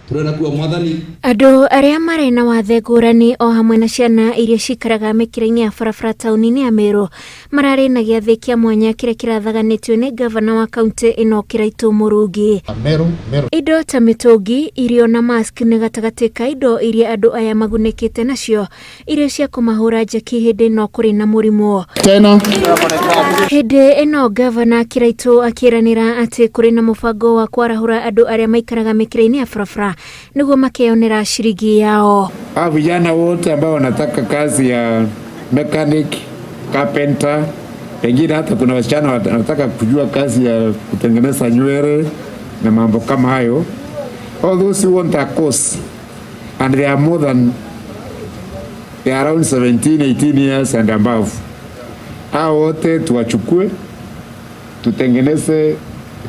Turenda kuwa Mwathani. Andũ arĩa marĩ na wathe ngũrani o hamwe na ciana iria cikaraga mĩkĩra-inĩ ya barabara taũni-inĩ ya Meru mararĩ na gĩathĩ kĩa mwanya kĩrĩa kĩrathaganĩtio nĩ ngavana wa kaunti ĩno Kĩraitũ Mũrungi. Meru, Meru. Indo ta mĩtũngi, irio na mask nĩ gatagatĩ ka indo iria andũ aya magunĩkĩte nacio iria cia kũmahũra njeki hĩndĩ ĩno kũrĩ na mũrimũ. Tena. Hĩndĩ ĩno ngavana Kĩraitũ akĩranĩra atĩ kũrĩ na mũbango wa kwarahũra andũ arĩa maikaraga mĩkĩra-inĩ ya barabara nĩguo makeyonera ciringi yao. Hawa vijana wote ambao wanataka kazi ya mechanic, carpenter, pengine hata kuna wasichana wanataka kujua kazi ya kutengeneza nywele na mambo kama hayo. All those who want a course and they are more than they are around 17, 18 years and above. Hao wote tuwachukue tutengeneze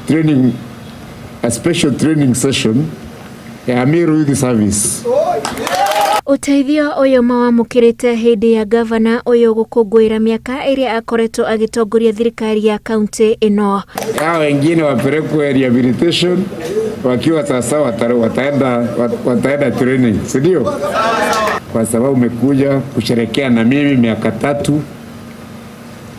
training, a special training session ya Meru Youth Service. Ũteithio ũyũ mawamũkĩrĩte hĩndĩ ya gavana ũyũ gũkũngũĩra mĩaka ĩrĩa akoretwo agĩtongoria thirikari ya kaunti ĩno. Hao wengine wapelekwe rehabilitation wakiwa sasa wataenda, wataenda training, si ndio? Kwa sababu umekuja kusherekea na mimi miaka 3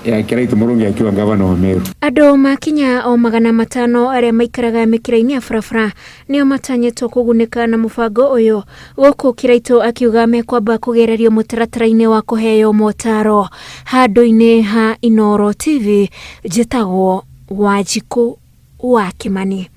ya Kiraitu Murungi akiwa gavana wa Meru. Andũ makinya o 500 arĩa maikaraga mĩkĩra-inĩ ya barabara nĩo matanyĩtwo kũgunĩka na mũbango ũyũ, gũkũ Kĩraitũ akiuga mekwamba kũgererio mũtaratara-inĩ wa kũheo motaro. Handũ-inĩ ha Inooro TV, njĩtagwo Wanjikũ wa Kĩmani.